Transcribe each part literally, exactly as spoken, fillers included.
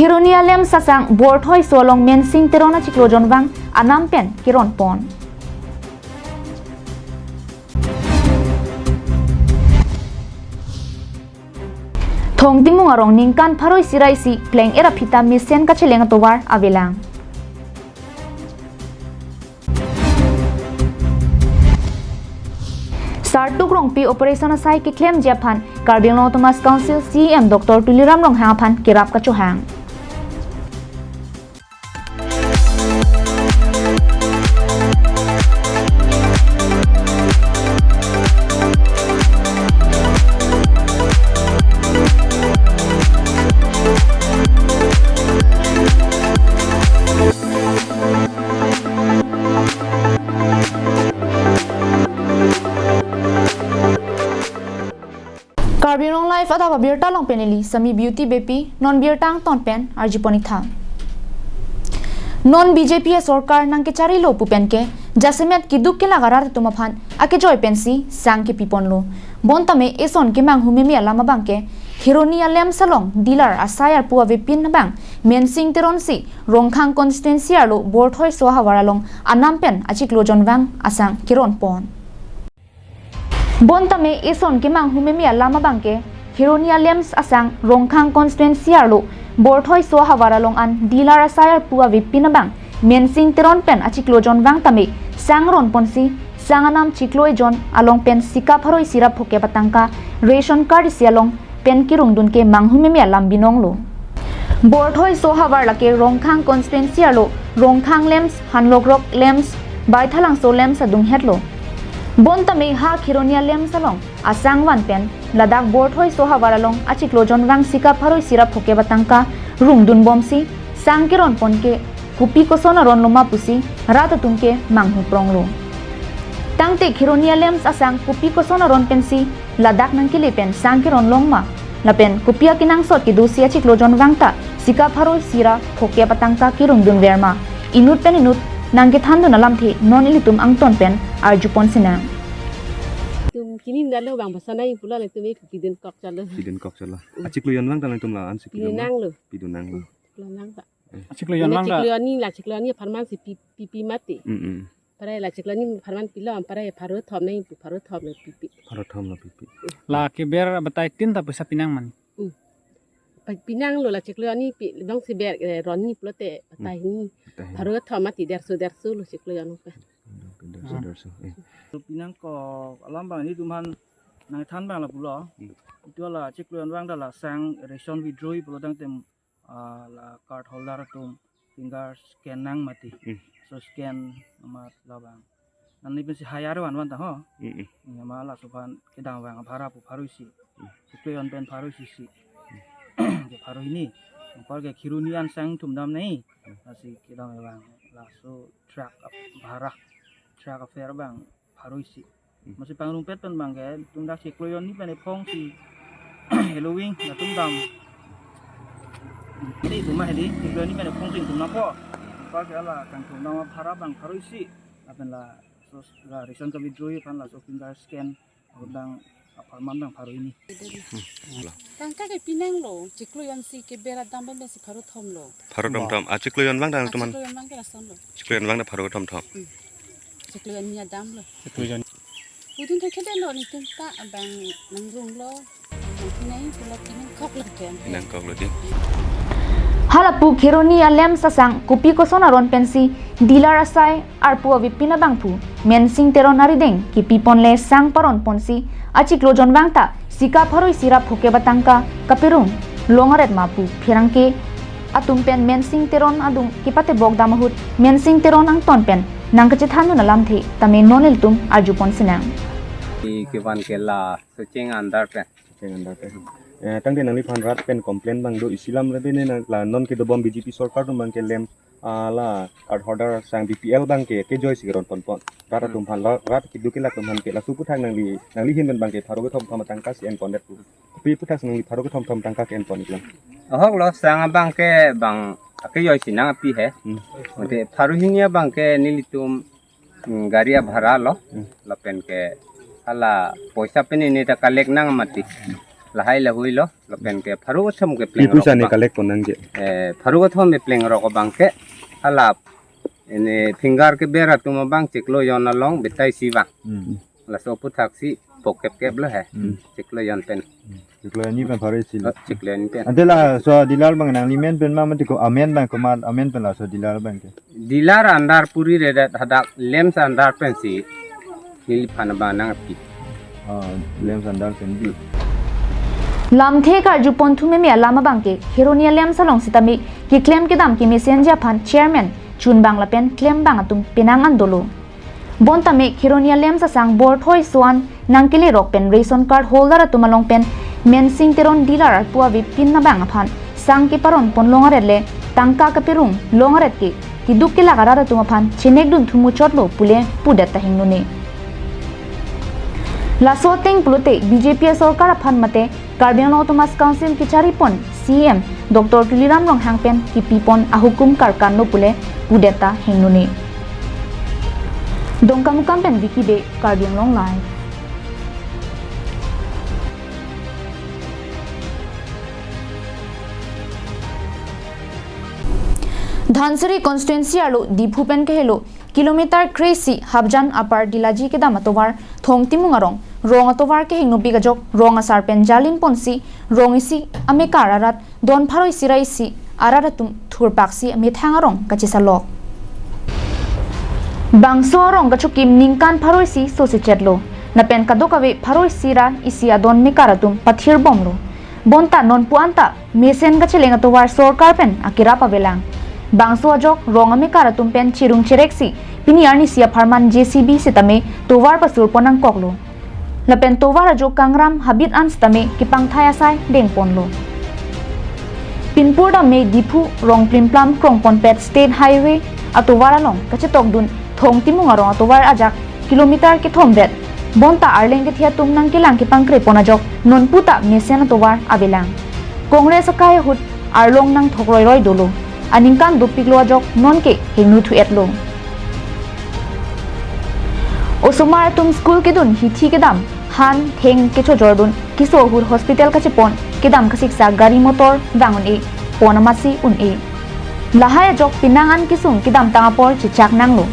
Kheroni a-LAMPS asang Borthoi so along Mensing Teron achiklo jonvang anam pen keron pon. Thong Timung arong ningkan pharo isi ra isi pleng-et aphi ta mesen kacheleng atovar avelang. Sartuk Rongpi operation asai keklemji aphan Karbi Anglong Autonomous Council C E M Doctor Tuliram Ronghang aphan kerap kachohang. Karbi Anglong Live adap abirta along pen neli Sami Beauty Beypi, non birta angton pen arjupon ik tha. Non B J P asorkar nangkecharilo pu pen ke jasemet keduk kelak arat atum aphan akejoi pensi sang kepi ponlo. Bonta me eson kemanghu meme alam abang ke Kheroni a-LAMPS along dealer asai arpu avepin abang Mensing Teron si Rongkhang constituency arlo Borthoi so ahavar along anam pen achiklo jonvang asang keron pon. Bonta me eson kemanghu meme alam abang ke Kheroni a-LAMPS asang Rongkhang constituency arlo Borthoi so ahavar along an dealer asai arpu avepin abang Mensing Teron pen achiklo jonvang tame sang ron ponsi sang anam chiklo ejon along pen sika pharo isi ra phokep atangka ration card isi along pen kerungdun ke manghu meme alam binonglo. Borthoi so ahavar lake Rongkhang constituency arlo Rongkhang LAMPS, Hanlokrok LAMPS, Baithalangso LAMPS adunghetlo. Bonta me ha Kheroni a-LAMPS along asang van pen ladak Borthoi so ahavar along achiklo jonvang sika pharo isi ra phokep atangka rungdun bomsi sang keron pon ke kopi koson aron loma pusi rat atum ke manghu pronglo. Tangte Kheroni a-LAMPS asang kopi koson aron pensi ladak nangkele pen sang keron long ma? Lapen kopi akenangsot kedosi achiklo jonvang ta sika pharo isi ra phokep atangka kerungdun ver ma? Inut pen inut nangkethandun alamthe non ilitum angton pen arjupon sinang. Tum kini dalo bang basa nai pula le tum ik pidun kok chalo. Pidun kok chalo. Achiklo jonvang ta nangtum la-an si pidun nanglo. Pidun nanglo. Lo nang ta. Achiklo jonvang ta. Chiklo ani la chiklo ani apharman si pi, pipi mati. Mm, mm. Parai la chiklo ani apharman pilo, parai pharo thom nai pu pharo thom lo pipi. Pharo thom lo pipi. La keber batai tin ta poisa pinang man. Mm. Pa, pinanglo la chiklo ani pi, dong si ber, eh, ron ni pulote batai ni. Batai ni. Pharo thom mati derso derso lo chiklo ani pa. Derso derso. Eh. Pinang ko alam bang ilitum aphan nangthan bang la pulo. Mm. Itu la chiklo jonvang ta la sang ration withdraw pulo tangte ah, la card holder atum finger scan nang mati. Hmm. So scan amat labang. Nani pensi hire van van ta ho. Hmm, hmm. Ya ma laso aphan kedam vang bhara pu pharo isi. Hmm. Chiklo jon pen pharo isi si. Hmm. Ke pharo hini. Angkor ke Kheroni an sang thum dam nai. Hmm. Lasi kedam vang. Laso truck ap-, bhara. Truck afare bang pharo isi. Hmm. Masi pangrumpet pen bang ke, tum dak chiklo jon ni pen ephong si Halloween, latum dam. Ini tum ma hedi, chiklo jon ni pen ephong si tum napo. Pa ke la kangthum dam bhara bang pharo isi. Lapen laso la ration ka withdraw aphan laso finger scan, dang apharman bang pharo hini. Hmm. Tangka ke pinanglo, chiklo jon si keber adam pen si pharo thom lo. Pharo thom thom. Ah, chiklo jon vang dang teman. Chiklo jon vang ke lason lo. Chiklo jon vang na pharo thom thom. Hmm. Chiklo jon ni adam lo. Chiklo jon. Pudun thekhe delo nitum ta abang nangrung lo. Nang pinai pulo pinang kok lo ken. Pinang kok lo di. Halapu Kheroni a-LAMPS asang kopi koson aron pensi dealer asai arpu avepin abangphu Mensing Teron arideng kepi ponle sang paron ponsi achiklo jon vang ta sika pharo isi ra phokep atangka kaperung long aret ma pu pherangke atum pen Mensing Teron adung kepatebok dam ahut Mensing Teron angton pen nangkachethan dun alamthe tame non ilitum arjupon sinang. Ni kevan ke la Socheng under pen. Socheng under pen. Eh, tangte nangliphan rat pen complain bang do isi lam rebe ne na la non kedobom B J P sorkar atum bang ke LAMPS, ah, la card holder sang B P L bang ke kejoi si keron ponpon. Rat atum aphan la, rat keduk kelak atum aphan ke laso aphuthak nangli, nangli ahin pen bang ke pharo kethom thom atangka si en pondet pu. Kopi aphuthak si nangli pharo kethom thom tangka ke en pon iklang? Ahok lo sang abang ke bang akejoi si nang api he. Hmm. Mate pharo hini abang ke nelitum, mm, gari abhara lo. Hmm. Lapen ke hala poisa pen ini ta collect nang mati. Lahai lahui lo, lapen ke pharo kethom ke pleng Ipu rok sani abang. Collect pon nangji. Eh, pharo kethom ke pleng rok abang ke, halap. Ini finger keber atum abang chiklo jon along betai si abang. Hmm. Laso aputhak si pokep kep lo he. Hmm. Chiklo jon pen. Chiklo jon ni pen pharo isi lo. Oh, chiklo jon ni pen. Ante laso dealer abang nangli men pen ma mati ko amen abang komat amen pen laso dealer abang ke. Dealer under puri redet hadak LAMPS under pensi neliphan abang nangpi. Ah, LAMPS under pensi. Lamthe karju pon thu meme alam abang ke Kheroni LAMPS along sitame keklem kedam kemesenji aphan chairman chunbang lapen klembang atum penang an dolo. Bonta me Kheroni LAMPS asang borthoi soan nangkele rok pen ration card holder atum along pen Mensing Teron dealer arpu ave pin abang aphan sang keparon pon long aret le tangka kaperung long aret ke keduk kelak arat atum aphan chenek dun thu muchot lo pule pudet ta hingnone. Laso ateng pulote BJP asorkar aphan mate Karbi Anglong Autonomous Council kechari pon CEM Doctor Tuliram Ronghang pen kepi pon ahukum karkan lo pule pudet ta hingnone. Dongkamukam pen Vicky Bey, Karbi Anglong Live. Dhansiri constituency arlo Diphu pen kehelo kilometer kre-isi Hapjan Upper Dilaji kedam atovar Thongtimung arong, rong atovar kehingno pik ajok rong asar pen jalim ponsi rong isi amekar arat don pharo isi ra isi arat atum thurpaksi amethang arong kachesalok. Bangso arong kachokim ningkan pharo isi sosechet lo. Lapen kadokave pharo isi ra isi adon mekar atum pathir bomlo. Bonta nonpu anta mesen kacheleng atovar sorkar pen akirap avelang. Bangso ajok rong amekar atum pen chirung chereksi pini arnisi apharman JCB sitame tovar pasur pon nangkoklo. Lapen tovar ajo kangram habit an sitame kepangthai asai dengponlo. Pinpur dam me Diphu rong plimplam krongponpet State Highway atovar along kachetokdun Thongtimung arong atovar ajak kilometer kethom vet. Bonta arleng kethe atum nangkelang kepangkre pon ajok nonpu ta mesen atovar avelang. Congress akai ahut arlong nangthok roiroi dolo. Aningkan dopiklo ajok nonke hingno thu-etlo. Osomar atum school kedun hithi kedam han theng kechojordun keso ahut hospital kachepon kedam kasiksa gari motor vang un-e pon amatsi un-e. Lahai ajok penang an kesung kedamtang apor chechak nanglo.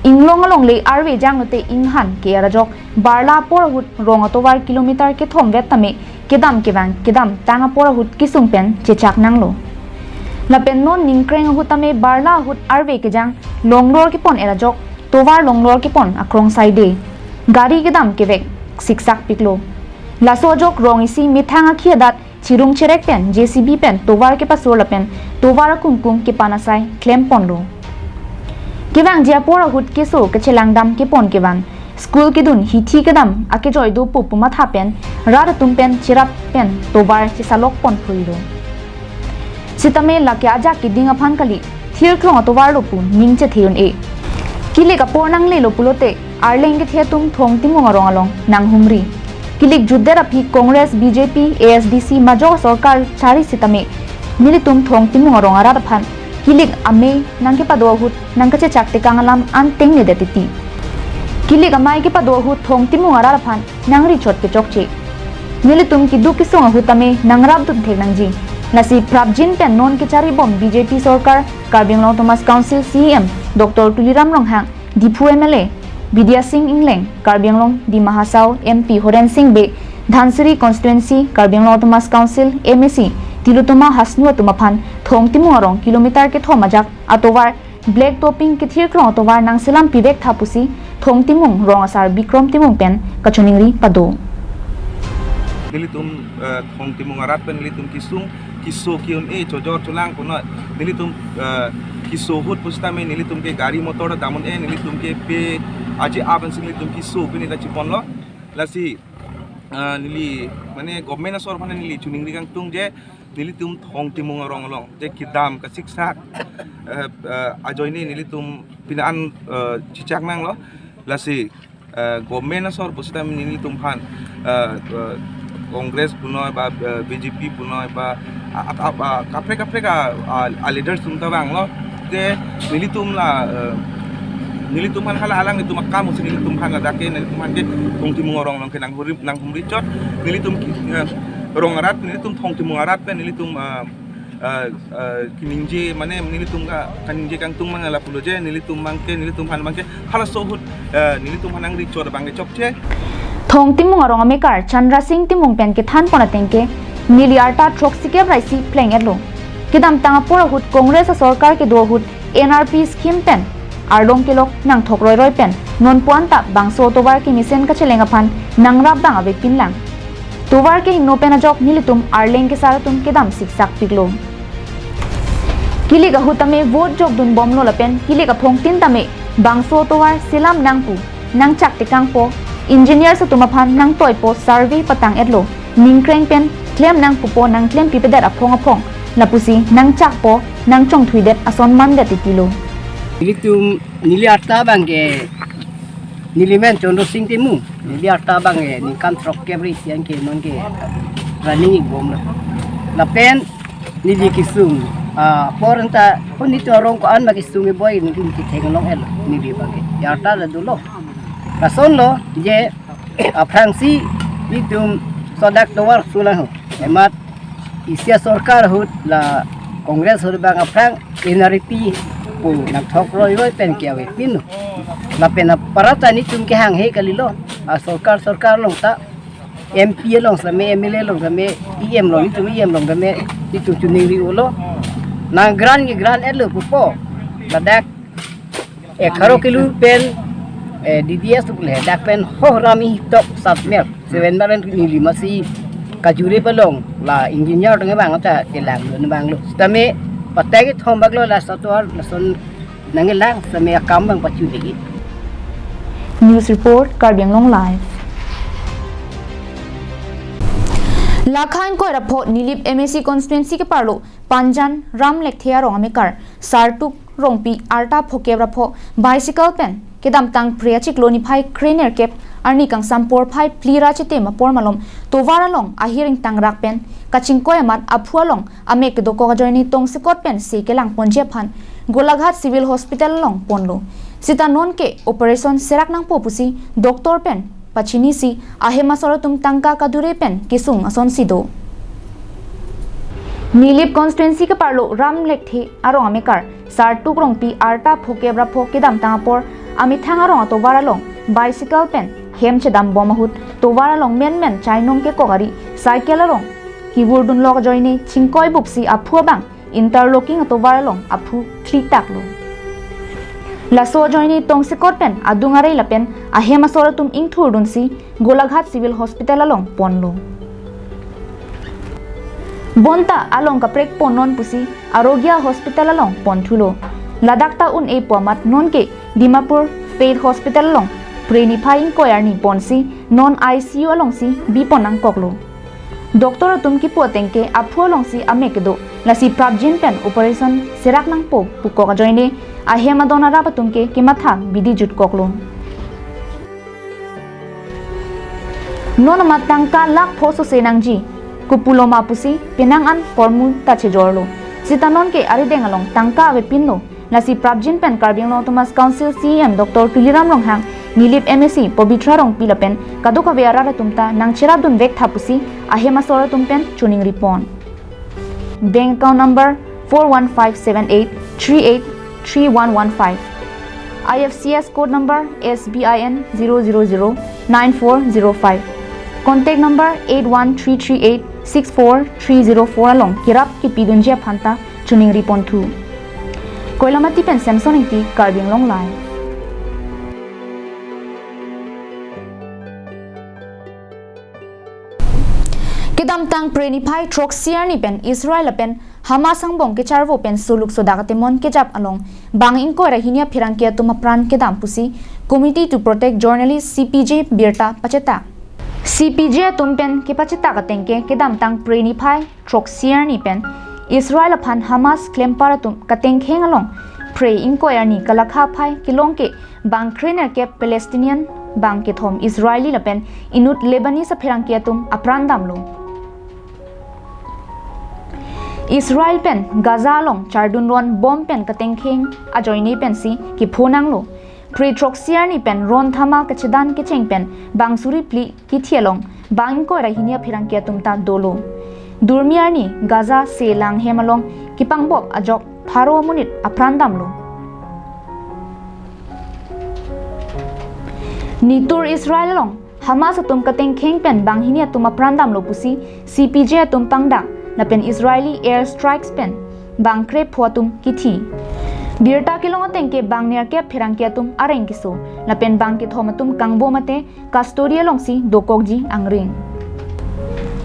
Inglong alongle arve janglote inghan ke-er ajok barla apor ahut rong atovar kilometer kethom vet tame kedam kevang kedamtang apor ahut kesung pen chechak nanglo. Lapen non ningkreng ahut tame barla ahut arve kejang longlor kepon-er ajok tovar longlor kepon akrong saide gari kedam kevek siksak piklo. Laso ajok rong isi methang akhi adat chirung cherek pen JCB pen tovar kepasur lapen tovar akungkung kepan asai klemponlo. Kevangji apor ahut keso kachelangdam kepon kevan school kedun hithi kedam akejoi dopo pu matha pen rat atum pen cherap pen tovar chesalok pon phuilo. Sitame lake ajak keding aphan kali thirklong atovar lo pu ning chethe un-e. Kilik apor nanglelo pulote arleng kethe atum Thongtimung arong along nanghumri. Kilik jutdet aphi Congress, BJP, ASDC majok sorkar chari sitame nelitum Thongtimung arong arat aphan kilik amei nangkepado ahut nangkachechak tekang alam an tengne det titi. Kilik amei kepado ahut Thongtimung arat aphan nangri chot kechokche. Nelitum keduk kesung ahut tame nangrapdun thek nangji. Lasi prapjin pen non kechari bom BJP sorkar Karbi Anglong Autonomous Council CEM Doctor Tuliram Ronghang, Diphu MLA Bidya Sing Engleng, Karbi Anglong Dima Hasao MP Horen Sing Bey, Dhansiri constituency Karbi Anglong Autonomous Council MAC Tilottama Hasnu atum aphan Thongtimung arong kilometer kethom ajak atovar black topping kethirklong atovar nangselam pivek tha pusi Thongtimung rong asar Bikrom Timung pen kachiningri pado. Nelitum, eh, Thongtimung arat pen nelitum kesung keso ke-un-e chojor cholang punoi. Nelitum, eh, keso ahut pusitame nelitum ke gari motor dam un-e, nelitum ke pe aje aban si nelitum keso pini ta cheponlo. Lasi, eh, neli mane government asor aphan neli chiningri kangtung je nelitum Thongtimung arong along je kedam kasiksak, eh, eh, ajoine nelitum pini an, eh, chechak nanglo. Lasi, eh, government asor pusitame nelitum aphan, eh, eh, Congress punoi ba, eh, BJP punoi ba, a, a, a, a, kaprek kaprek a, a, a leaders atum ta vanglo. Te nelitum la, eh, nelitum aphan hala alanglitum akam pusi nelitum aphan ladak ke nelitum aphan ke Thongtimung arong along ke nanghumri, nanghumri chot. Nelitum ke, eh, Rong arat nelitum Thong Timung arat pen nelitum, ah, ah, ah, kiningje mane nelitum ka kaningje kangtung mang lapulo je nelitum mang ke nelitum han mang ke halaso ahut, ah, nelitum han nangri chor abang ke chokche. Thong Timung arong amekar Chandra Singh Timung pen kethan pon ateng ke neli arta throksikep ra isi pleng-etlo. Kedamtang apor ahut Congress asorkar kedo ahut N R P scheme pen arlong kelok nangthok roiroi pen non puan ta bangso tovar kemesen kacheleng aphan nangrap abang avepin lang. Tovar kehingno pen ajok nelitum arleng kesar atum kedam siksak piklo. Kilik ahut tame vote jokdun bomlo lapen kilik aphongtin tame bangso tovar selam nangpu, nangchak tekangpo, engineers atum aphan nangtoipo, survey patang-etlo, ningkreng pen klem nangpupo, nangklem pipedet aphong aphong, lapusi nangchakpo, nangchongthuidet ason mandet titilo. Nelitum neli arta abang ke neli men Chandra Singh Timung, neli arta abang ke ningkan throkkep ra isi an ke non ke running ik bomlo. Lapen neli kesung, ah, apor anta ko nelitum arong ko-an ma kesung e boy nelitum ketheng long-etlo neli abang ke. Arta la dolo. Lasonlo je aphrangsi nelitum sodak tovar sulang ho. Emat isi asorkar ahut la Congress ahut abang aphrang N R P pu nangthok roiroi pen ke avepinlo. Lapen aparata nelitum kehanghe kalilo. Asorkar sorkar along ta M P along same M L A along same E M along nelitum E M along same nelitum chiningri-olo. Nang grant ke grant-etlo pupo. Ladak ekharo kilo pen, eh, D D S pu le dak pen ho rami tok sat mel seven mel ni lima si kajure palong la engineer tong bang ta kelang lo bang lo. Sitame patai kethom bak lo la satuar lason nangkelang sitame akam bang pachu lagi. News report, Karbi Anglong Live. Lakha ingkoi ra pho Nilip M A C constituency keparlo Panjan Ram Lekthe arong amekar Sartuk Rongpi arta phokep ra pho bicycle pen kedamtang Phre achiklo niphai krenerkep arni kangsam porphai phli ra chitim apor malom tovar along ahir ingtangrak pen kachingkoi amat aphu along amek kedokok ajoine tongsekot pen se kelang ponji aphan Golaghat Civil Hospital along ponlo. Sita non ke operation serak nangpo pusi doctor pen pachinisi ahem asor atum tangka kadure pen kesung asonsi do. Nilip constituency keparlo Ram Lekthe arong amekar Sartuk Rongpi arta phokep ra pho kedamtang apor amethang arong atovar along bicycle pen hem chedam bom ahut tovar along menmen chainong kekok ari cycle arong kivurdun lok ajoine chingkoi bupsi aphu abang interlocking atovar along aphu thlitaklo. Laso ajoine tongsekot pen adung arei lapen ahem asor atum ingthurdunsi Golaghat Civil Hospital along ponlo. Bonta along kaprek ponnon pusi Arogya Hospital along ponthulo. Ladak ta un-epo amat nonke Dimapur Faith Hospital along Phre niphai ingkoi arni ponsi non I C U alongsi bipon nangkoklo. Doctor atum kipu ateng ke aphu alongsi amek kedo, lasi prapjin pen operation serak nangpo pukok ajoine ahem adon arap atum ke kematha bidi jutkoklo. Non amat tangka lakh pho sose nangji, kopuloma pusi penang an formula ta chejorlo. Sita nonke arideng along tangka avepinlo. Lasi prapjin pen Karbi Anglong Autonomous Council C E M Doctor Tuliram Ronghang, Nilip M A C Pabitra Rongpi lapen kadokave arat atum ta nangcherapdun vektha pusi ahem asor atum pen chiningri pon. Bank account number four one five seven eight three eight three one one five. I F C S code number S B I N zero zero zero nine four zero five. Contact number eight one three three eight six four three zero four along kerap kepidunji aphan ta chiningri ponthu. Koilamati pen Samson Ingti, Karbi Anglong Live. Kedamtang Phre niphai throksi arni pen Israel lapen Hamas angbong kecharvo pen suluk sodak atemon kejap along bang ingkoi ra hini apherangke atum apran kedam pusi Committee to Protect Journalist, C P J, birta pachetak. C P J atum pen kepachetak ateng ke kedamtang Phre niphai throksi arni pen Israel aphan Hamas klempar atum katengkheng along Phre ingkoi arni kalakha phai kelong ke bang krenerkep Palestinian, bang kethom Israeli lapen inut Lebanese apherangke atum apran damlo. Israel pen Gaza along chardun ron bom pen katengkheng ajoine pensi kepho nanglo. Phre throksi arni pen ron thama kachedan kecheng pen bang suri phli kithi along bang ingkoi ra hini apherangke atum ta dolo. Durmi arni Gaza selang hem along kepangbop ajok pharo amonit apran damlo. Nitur Israel along Hamas atum katengkheng pen banghini atum apran damlo pusi C P J atum pangdang lapen Israeli air strikes pen bang krepho atum kithi. Birta kelong ateng ke bang nerkep pherangke atum areng keso lapen bang kethom atum kangbo mate custody alongsi dokokji angring.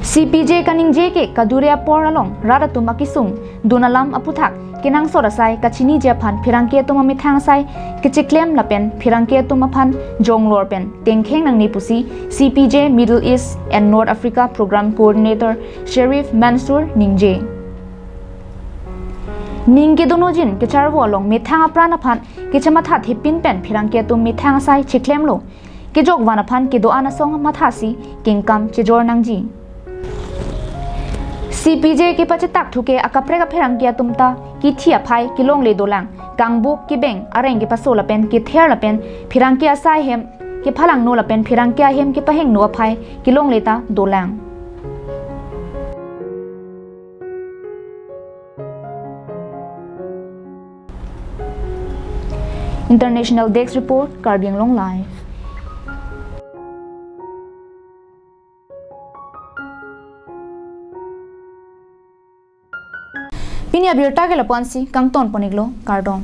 C P J kaningje ke kadure apor along rat atum akesung dun alam aputhak kenangsot asai kachiniji aphan pherangke atum amethang asai kechiklem lapen pherangke atum aphan jonglor pen tengkheng nangne pusi C P J Middle East and North Africa Program Coordinator Sherif Mansoor ningje. Ning kedonojin kecharvo along methang apran aphan kechematha thepin pen pherangke atum methang asai chiklemlo. Kejok van aphan kedo-an asong mathasi kengkam chejor nangji. C P J kepachetak thuke akaprek apherangke atum ta kithi aphai kelongle dolang. Kangbuk kebeng areng kepaso lapen kether lapen pherangke asai hem kephalangno lapen pherangke ahem kepahingno aphai kelongle ta dolang. International Desk Report, Karbi Anglong Live. Pini abirta ke lapu-ansi kangton pon-iklo, kardom.